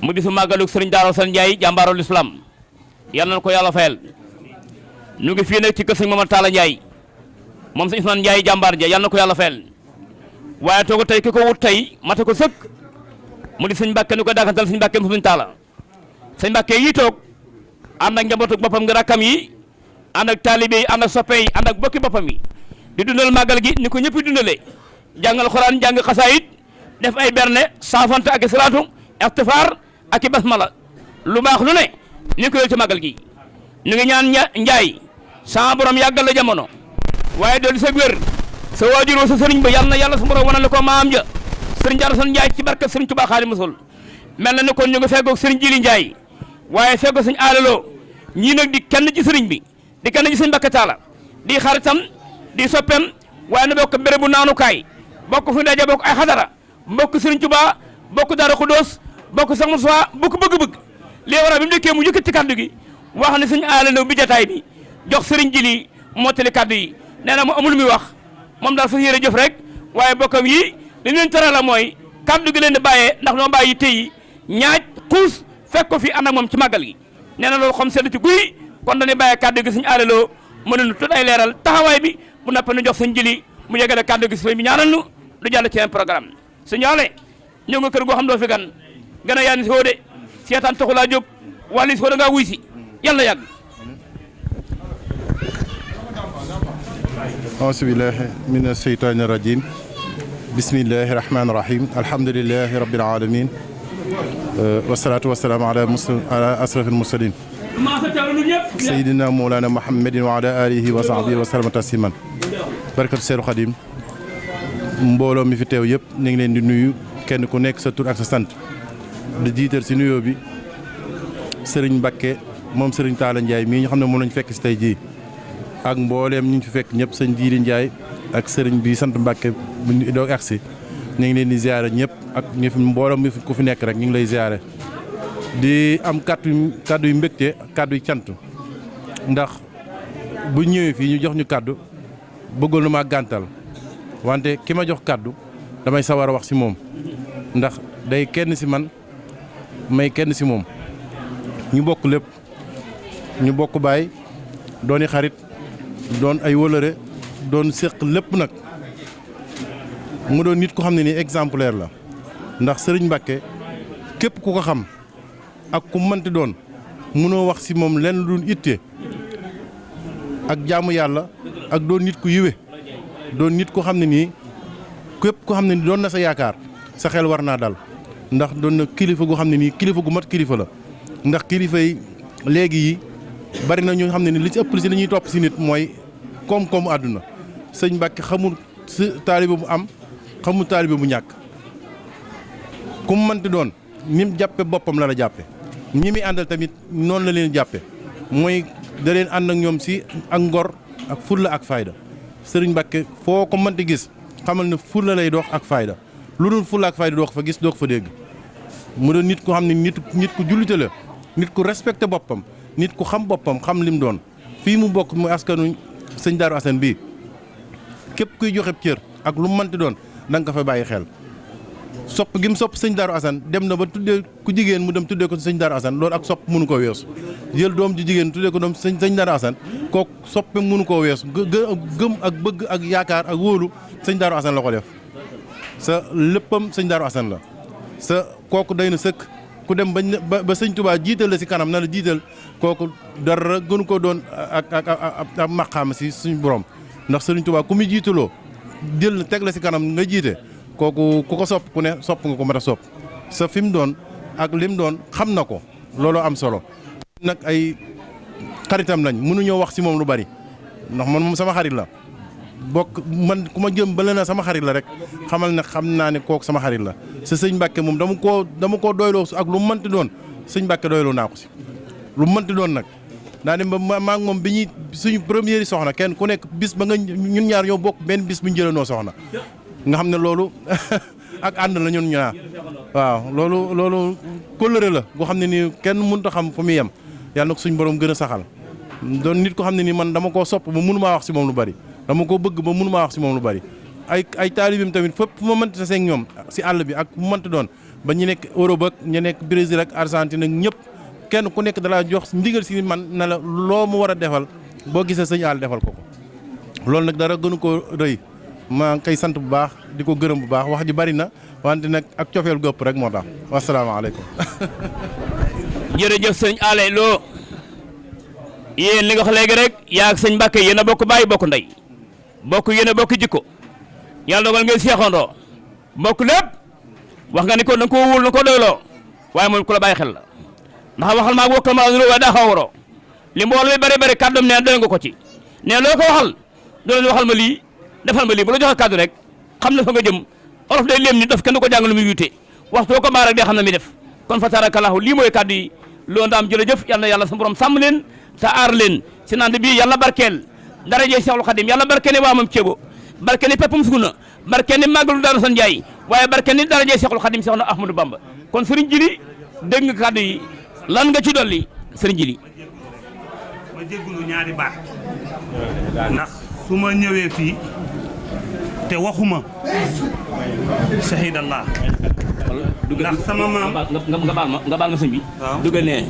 mu bisu màggalug sëriñ Darou Assane Ndiaye jàmbaarul islam yal na ko yàlla fayal. ñu ngi fii nag ci kër sëñ Momar Talla Ndiaye moom sëñ Ousmane Ndiaye jàmbaar ja yal na ko yàlla fayal waaye toogu tey ki ko wut tey mate ko sëkk mu di sëñ Mbàkke ni ko daakantal sëñ Mbàkke mu sëñ Talla sëñ Mbàkke yi toog ànd ak njabootu boppam nga rakkam yi ànd ak taalibe yi ànd ak soppe yi ànd ak bokki boppam yi di dundal màggal gi ni ko ñëpp dundalee jàngal xuraan jàng xasaayit def ay berne saafante ak salaatu istifaar ak i basmala lu baax lu ne ni ko yël ci màggal gi ñu ngi ñaan Njaay sama borom yàggal la jamono waaye doolu sa wér sa waajur wa sa sëriñ ba yàlla na yàlla su borom wanale ko maam ja sëriñ Darou Assane Ndiaye ci barke sëriñ Tuubaa Xaadimu Rasuul mel na ni kon ñu ngi feggoog sëriñ Jili Ndiaye waaye feggoo sëriñ Alaloo ñii nag di kenn ci sëriñ bi di kenn ci sëriñ Mbàkke Taala di xaritam di soppeem waaye na bokk bérébu naanukaay bokk fu ndaje bokk ay xadara bokk sëriñ Tuubaa bokk Daaru Xudoos bokk sax Musaa bokk bëgg-bëgg lii waral bi mu dikkee mu yëkkati kaddu gi wax ne sëriñ Alaloo bi jataay bi jox sëriñ Jili mottali kaddu yi nee na mu amul muy wax moom daal fa yéene jëf rek waaye bokkam yi li ñu leen tëral la mooy kaddu gi leen di bàyyee ndax noo bàyyi tey ñaaj xuus fekk ko fi ànd ak moom ci màggal gi nee na loolu xam sedd ci guy kon dañuy bàyyee kaddu gi suñu Alaloo mën nañu tut ay leeral taxawaay bi bu noppee nu jox sëñ Jili mu yegale kaddu gi sëñ bi ñaanal nu du jàll ci un programme suñu ale ñëw nga kër goo xam doo fi gan gën a yaa ni si woo de seetaan taxu laa jóg wàllu si woo da ngaa wuy si yàlla yàgg auzubillahi mina sheytaani rajim bismillahi rahmaani rahim alhamdulilahi rabbil alamin wasalaatu wasalaamu ala asrafil mursalin sayidina mawlana muhammadin wa ala alihi wa sahbihi wa salama tasliman barakatu seeru xadim mbooloo mi fi teew yëpp ñu ngi leen di nuyu kenn ku nekk sa tur ak sa sant di jiital si nuyoo bi sëriñ Mbàkke moom sëriñ Talla Ndiaye mii ñu xam ne moom lañu fekk si tey jii ak mbooleem ñu fi fekk ñëpp sëñ Jiili Ndiaye ak sëriñ bi sant Mbàkke bu doog agsi ñu ngi leen di ziare ñëpp ak ñu fi mbooloo mi ku fi nekk rek ñu ngi lay ziare di am kàddu yu mbégte kàddu yu cant ndax bu ñëwee fii ñu jox ñu kàddu bëggoon na maa gàntal wante ki ma jox kàddu damay sawar a wax si moom ndax day kenn si man may kenn si moom ñu bokk lépp ñu bokk baay dooni xarit doon ay wëlëre doon séq lépp nag mu doon nit ko xam ne nii exemplaire la ndax sëriñ Mbàkke képp ku ko xam ak ku mënti doon mënoo wax si moom lenn lu itte ak jaamu yàlla ak doon nit ku yiwe doon nit ko xam ne nii képp ko xam ne nii doon na sa yaakaar sa xel war naa dal ndax doon na kilifa gu xam ne nii kilifa gu mat kilifa la ndax kilifa yi léegi yi bari na ñu xam ne ni li ci ëpp si li ñuy topp si nit mooy koom-koomu àdduna sëñ Mbàkke xamul si taalibe bu am xamul taalibe bu ñàkk ku mu mënti doon ni mu jàppe boppam la jàppe ñi muy àndal tamit noonu la leen jàppe mooy da leen ànd ak ñoom si ak ngor ak fulla ak fayda sëriñ Mbàkke foo ko mënti gis xamal ne fulla lay dox ak fayda lu dul fulla ak fayda doo ko fa gis doo ko fa dégg mu doon nit ko xam ne nit ku jullite la nit ku respecté boppam nit ku xam boppam xam lim doon fii mu bokk mu askanu sëñ Darou Assane bii képp kuy joxe cër ak lu mu mënti doon da nga ko fa bàyyi xel sopp gi mu sopp sëñ Darou Assane dem na ba tuddee ku jigéen mu dem tuddee ko sëñ Darou Assane loolu ak sopp mënu koo weesu jël doom ji jigéen tuddee ko doom sëñ Darou Assane kooku soppe mënu koo weesu gëm ak bëgg ak yaakaar ak wóolu sëñ Darou Assane la ko def sa léppam sëñ Darou Assane la sa kooku day na sëkk ku dem ba sëñ Touba jiital la si kanam na la jiital kooku dara gënu ko doon ak maqaama si suñu borom ndax sëñ Touba ku muy jiitaloo jël teg la si kanam nga jiite kooku ku ko sopp ku ne sopp nga ko mat a sopp sa fi mu doon ak lim doon xam na ko looloo am solo nag ay xaritam lañ mënuñoo wax si moom lu bari ndax man moom sama xarit la bokk man ku ma jëm bala na sama xarit la rek xamal ne xam naa ne kooku sama xarit la sa sëñ Mbàkke moom dama koo doyloo ak lu mu mënti doon sëñ Mbàkke doyloo naa ko si lu mu mënti doon nag daa dem ba maa ngi moom bi ñuy suñu première soxna kenn ku nekk bis ba nga ñun ñaar ñoo bokk benn bis bu ñu jëlanoo soxna nga xam ne loolu ak ànd la ñun ñaar waaw loolu kóllëre la goo xam ne nii kenn mënut a xam fu muy yem yàlla na ko suñu borom gën a saxal doon nit ko xam ne nii man dama koo sopp ba mënumaa wax si moom lu bari dama ko bëgg ba mënumaa wax si moom lu bari ay taalibeem tamit fépp fu ma mënti taseeg ñoom si àll bi ak mu mënti doon ba ñu nekk Europe ak ñu nekk Brésil ak Argentine ak ñëpp kenn ku nekk dalaa jox ndigal si man na la loo mu war a defal boo gisee sëñ Aly defal ko loolu nag dara gënu ko rëy maa ngi koy sant bu baax di ko gërëm bu baax wax ji bari na wante nag ak cofeel gëpp rek moo tax wasalaamaaleykum. jërëjëf sëñ Aly Lo yéen li nga wax léegi rek yaa ak sëñ Mbacke yéen a bokk bàyyi bokk ndey bokk yéen a bokk jikko yàlla dogal ngeen seexandoo bokk lépp wax nga ni ko na ko wóol na ko doyloo waaye moom ku la bàyyi xel la ndax waxal maa wokkal ma waaye daa xaw waroo li mbooloo mi bari bari kàddoom nee doy nga ko ci nee loo ko waxal doo leen waxal ma lii defal ma lii bu la joxe kàddu rek xam na fa nga jëm olof day léem ni daf kenn ko jàng lu muy wute waxtu ko maa rek day xam na mi def kon fa tarakallahu lii mooy kàddu yi loo ndaam jërëjëf yal na yàlla sa borom sàmm leen te aar leen si nand bii yàlla barkeel darajee Seexul Xadim yàlla barkeel waa mam ceebo barkeel ni peppum suguna barkeel ni màggalu Daaru San Njaay waaye barkeel ni darajee Seexul Xadim Seex na Ahmadou Bamba kon sëriñ Jili dégg nga kàddu yi lan nga ci dolli sëriñ Jili ma jéggulu ñaari baat ndax su ma ñëwee fii te waxuma shahidallah ndax sama maam nga baal ma sëñ bi dugal nee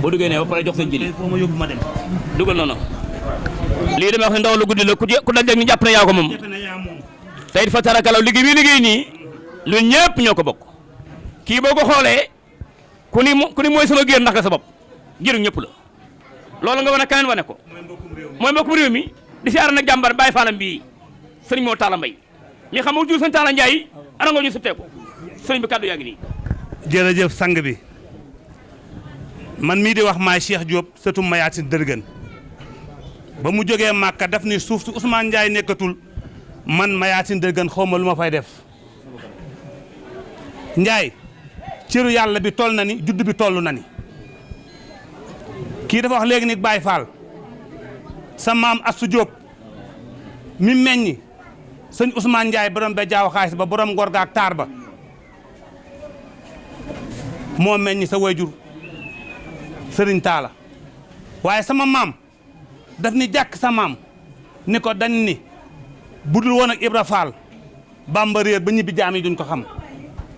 boo duggee nee ba pare jox sëñ Jili foo ma yóbbu ma dem dugal noonu lii dama wax ne ndaw lu guddi la ku daj ñu jàpp ne yaa ko moom tey fa tarakalaw liggéey bi liggéey nii ñun ñëpp ñoo ko bokk kii boo ko xoolee ku ni mooy sama géer ndax nga sa bopp jëru ñëpp la loolu nga wane keneen wane ko mooy mbokkum réew mi di si aar nag jàmbar bàyyi faalam bii sëriñ moo Talla Mbaye mi xamul jur sëñ Talla Ndiaye ana nga ñu sutteeku sëriñ bi kàddu yaa ngi nii jërëjëf sang bi man mii di wax maay Cheikh Diop sëtum Mayacine Dërgën ba mu jógee Màkka daf ni suuf si Ousmane Ndiaye nekkatul man Mayacine Dërgën xaw ma lu ma fay def Ndiaye cëru yàlla bi toll na ni judd bi toll na ni kii dafa wax léegi ni Baye Fall sa maam Astou Diop mi meññi sëñ Ousmane Ndiaye borom ba jaaw xaalis ba borom ngor ga ak taar ba moo meññi sa wayjur sëriñ Talla waaye sama maam daf ni jàkk sa maam ni ko dañ ni budul woon ak Ibra Fall Bamba réer ba ñibbi jaam yi duñ ko xam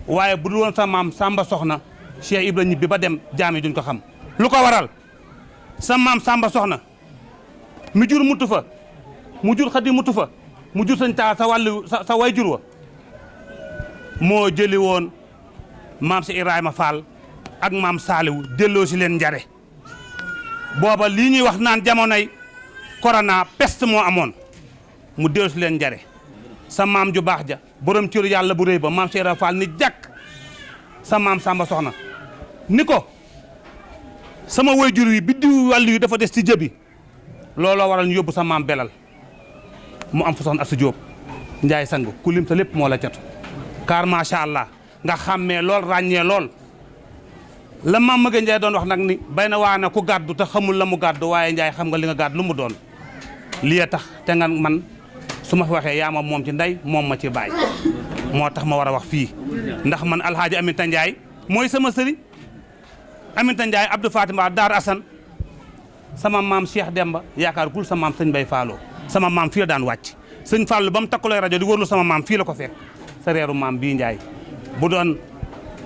waaye budul woon sa maam Samba Soxna Cheikh Ibra ñibbi ba dem jaam yi duñ ko xam lu ko waral sa maam Samba Soxna mi jur mutu fa mu jur xadi mutu fa mu jur sëñ Talla sa wàllu sa way jur wa moo jëli woon maam si Ibrahima Fall ak maam Saliou delloo si leen njare booba lii ñuy wax naan jamonoy corona peste moo amoon mu delloo si leen njare sa maam ju baax ja borom cëru yàlla bu rëy ba maam si Ibrahima Fall ni jàkk sa maam Samba Soxna ni ko sama way jur wi biddiw wàllu yi dafa des ci jëbi looloo waral ñu yóbbu sa maam belal mu am fa soxna Astou Diop Ndiaye sang ku lim sa lépp moo la catu car macha allah nga xàmmee lool ràññee lool la maam Maguette Ndiaye doon wax nag ni bay na waa na ku gàddu te xamul la mu gàddu waaye Ndiaye xam nga li nga gàddu lu mu doon lii a tax te nga man su ma fi waxee yaa ma moom ci ndey moom ma ci baay moo tax ma war a wax fii ndax man alhaaji Aminta Ndiaye mooy sama sëriñ Aminta Ndiaye Abdou Fatima Daar Assane sama maam Cheikh Demba yaakaar gul sa maam sëñ Bay Fallou sama maam fii la daan wàcc sëñ Fallou ba mu takkulay rajo di wërlu sama maam fii la ko fekk sa reeru maam bii Ndiaye bu doon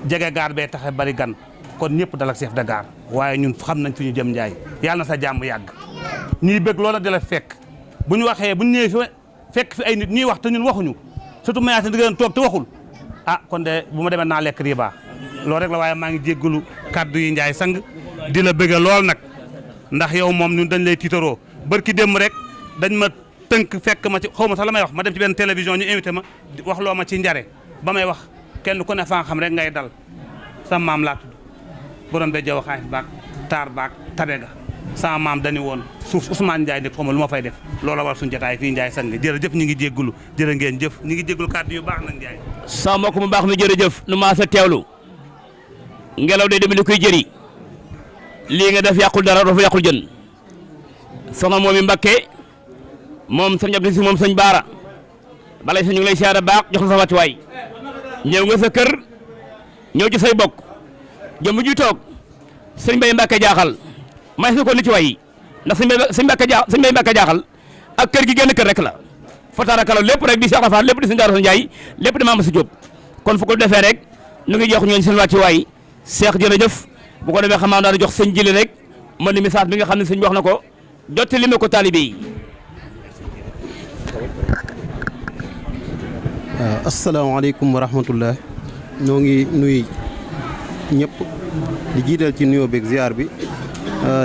jege gaar bee taxe bari gan kon ñëpp dalak chef de gare waaye ñun xam nañ fi ñu jëm Ndiaye yàlla na sa jàmm yàgg ñuy bëgg loola di la fekk bu ñu waxee bu ñu ñëwee fi fekk fi ay nit ñuy wax te ñun waxuñu surtout Mayacine di gën toog te waxul ah kon de bu ma demee naa lekk riba loolu rek la waaye maa ngi jéggalu kaddu yi Ndiaye sang di la bëgg lool nag ndax yow moom ñun dañ lay tiitaroo barki démb rek dañ ma tënk fekk ma ci xaw ma sax la may wax ma dem ci benn télévision ñu invité ma wax loo ma ci njare ba may wax kenn ku ne fa nga xam rek ngay dal sa maam laa tudd borom be jaw xaalis baak taar baak tabe ga sama maam dañu woon suuf Ousmane Ndiaye nekk xaw ma lu ma fay def loola war suñu jotaay fii Ndiaye sang jërëjëf ñu ngi jéggulu jërë ngeen jëf ñu ngi jéggulu kàddu yu baax nag Ndiaye sa mbokk mu baax mi jërëjëf nu maa sa teewlu ngelaw day dem li koy jëri lii nga def yàqul dara dafa yàqul jën soxna moom i Mbakke moom sëñ Abdou Si moom sëñ Baara balay sa ñu ngi lay siyaare baax jox la sa wàccuwaay ñëw nga sa kër ñëw ci say bokk jëmm ji toog sëñ Bay Mbakke jaaxal may su ko ni ci way ndax sëñ Bay Mbakke jaaxal ak kër gi génn kër rek la fa tarakalaw lépp rek di Cheikh Rafaal lépp di sëñ Daaru Njaay lépp di Maam Astou Diop kon fu ko defee rek nu ngi jox ñooñu seen wàcci waay Cheikh jërëjëf bu ko demee xam naa daal di jox sëñ Jili rek man ni message bi nga xam ne sëñ bi wax na ko jottali ma ko taalibe yi. waaw asalaamaaleykum wa rahmatullah ñoo ngi nuyu ñëpp di jiital ci nuyoo beeg ziar bi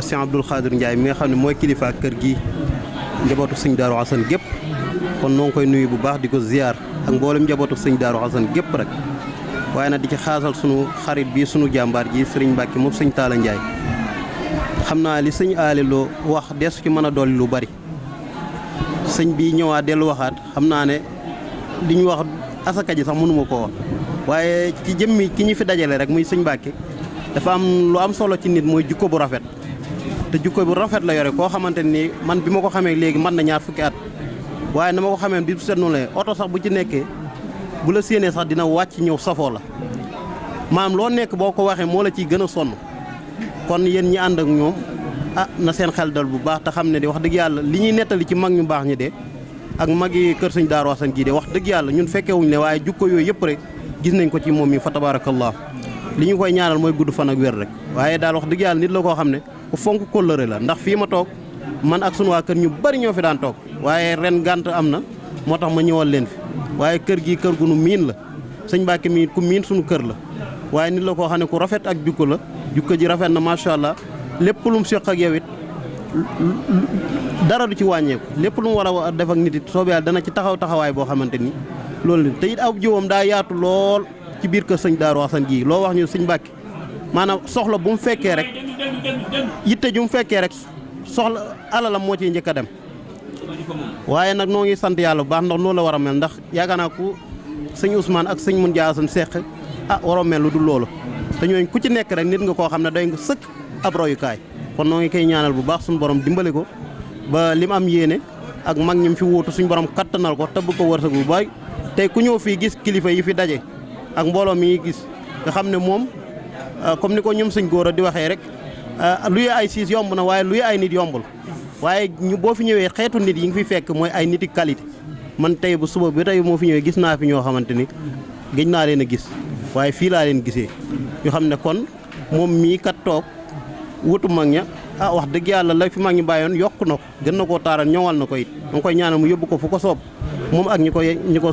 Sëñ Abdul Xaadir Ndiaye mi nga xam ne mooy kilifa kër gi njabootu sëñ Daaru Xasan gépp kon noo ngi koy nuyu bu baax di ko ziar ak mboolem njabootu sëñ Daaru Xasan gépp rek waaye nag di ci xaasal sunu xarit bi sunu jàmbaar ji sëriñ Mbàkke moom sëñ Taala Ndiaye xam naa li sëñ aali loo wax desu ci mën a dolli lu bari sëñ bi ñëwaat dellu waxaat xam naa ne li ñu wax asaka ji sax mënuma koo wax waaye ci jëmmi ki ñu fi dajale rek muy sëñ Mbàkke dafa am lu am solo ci nit mooy jikko bu rafet te jikko bu rafet la yore koo xamante ni man bi ma ko xamee léegi mën na ñaar fukki at waaye na ma ko xamee bi seet noonu la oto sax bu ci nekkee bu la séenee sax dina wàcc ñëw safoo la maanaam loo nekk boo ko waxee moo la ciy gën a sonn kon yéen ñi ànd ak ñoom na seen xel dal bu baax te xam ne di wax dëgg yàlla li ñuy nettali ci mag ñu baax ñi de ak magi kër sëñ Daaru Xasan gii de wax dëgg yàlla ñun fekkewuñ ne waaye jukko yooyu yëpp rek gis nañ ko ci moom mi fa tabarakallah li ñu koy ñaanal mooy gudd fan ak wér rek waaye daal wax dëgg yàlla nit la koo xam ne ku fonk kóllëre la ndax fii ma toog man ak sunu waa kër ñu bari ñoo fi daan toog waaye ren gànt am na moo tax ma ñëwal leen fi waaye kër gi kër gu nu miin la sëñ Mbàkke mi ku miin sunu kër la waaye nit la koo xam ne ku rafet ak jukko la jukko ji rafet na macha allah lépp lu mu séq ak yow it dara du ci wàññeeku lépp lu mu war a def ak nit it soobee yàlla dana ci taxawaay boo xamante ni loolu te it aw jiwam daa yaatu lool ci biir kër sëñ Daaru Xasan gii loo wax ñu sëñ Mbàkke maanaam soxla bu mu fekkee rek yitte ju mu fekkee rek soxla alalam moo ciy njëkk a dem waaye nag noo ngi sant yàlla bu baax ndax loolu la war a mel ndax yaakaar naa ku sëñ Ousmane ak sëñ Mun Jaasan seq waroo mel lu dul loolu te ñooñ ku ci nekk rek nit nga koo xam ne doy nga sëkk ab royukaay kon noo ngi koy ñaanal bu baax suñu borom dimbali ko ba lim am yéene ak mag ñi fi wuutu suñu borom kattanal ko tëbb ko wërsëg bu baay tey ku ñëw fii gis kilifa yi fi daje ak mbooloo mi gis nga xam ne moom comme ni ko ñoom sëñ góor a di waxee rek luy ay siis yomb na waaye luy ay nit yombul waaye ñu boo fi ñëwee xeetu nit yi nga fi fekk mooy ay niti qualité man tey bu suba bi tey moo fi ñëwee gis naa fi ñoo xamante ni gëj naa leen a gis waaye fii laa leen gisee ñu xam ne kon moom mii kat toog wutu mag ña wax dëgg yàlla la fi mag ñi bàyyoon yokk na ko gën na koo taaral ñoŋal na ko it ma ngi koy ñaanal mu yóbbu ko fu ko soob moom ak ñi ko